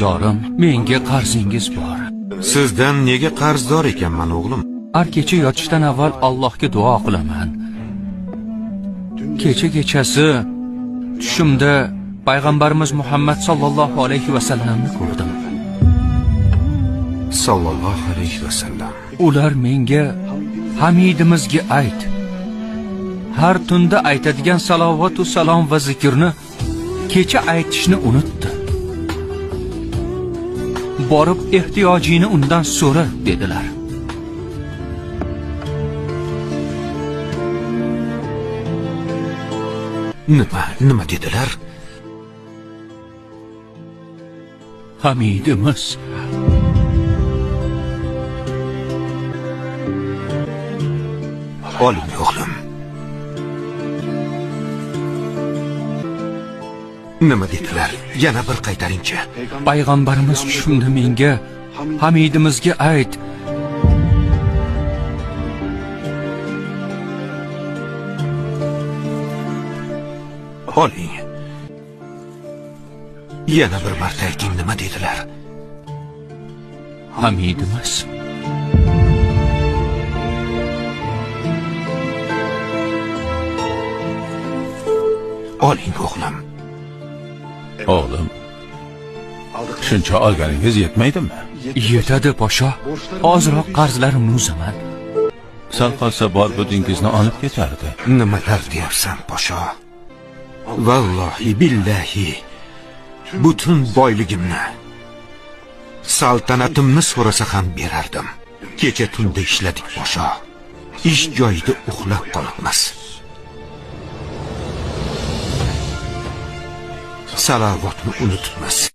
Dorim, menga qarzingiz bor. Sizdan nega qarzdor ekanman, o'g'lim? Har kecha yotishdan avval Allohga duo qilaman. Kecha kechasi tushimda payg'ambarimiz Muhammad sallallohu alayhi va sallamni ko'rdim. Sallallohu alayhi va sallam. Ular menga Hamidimizga ayt. Har tunda aytadigan salovat va salom va zikrni kecha aytishni unutdi. Borib ehtiyojini undan so'ra dedilar. Nima dedilar? Hamidimiz Oling o'g'lim. Nima dedilar? Yana bir qaytaringchi. Payg'ambarimiz tushimda menga Hamidimizga ayt. Oling. Yana bir marta ayting, nima dedilar? Hamidimiz Oling o'g'lim. O'g'lim, shuncha olganingiz yetmaydimi? Yetadi pasha. Ozroq qarzlarimni uzaman. Sal qolsa bor budingizni olib ketardi. Nimalar deyapsan, pasha? Vallohi billahi, butun boyligimni, saltanatimni so'rasa ham berardim. Kecha tunda ishladik, pasha. Ish joyida uxlab qolibmiz. Salovatni unutibmiz.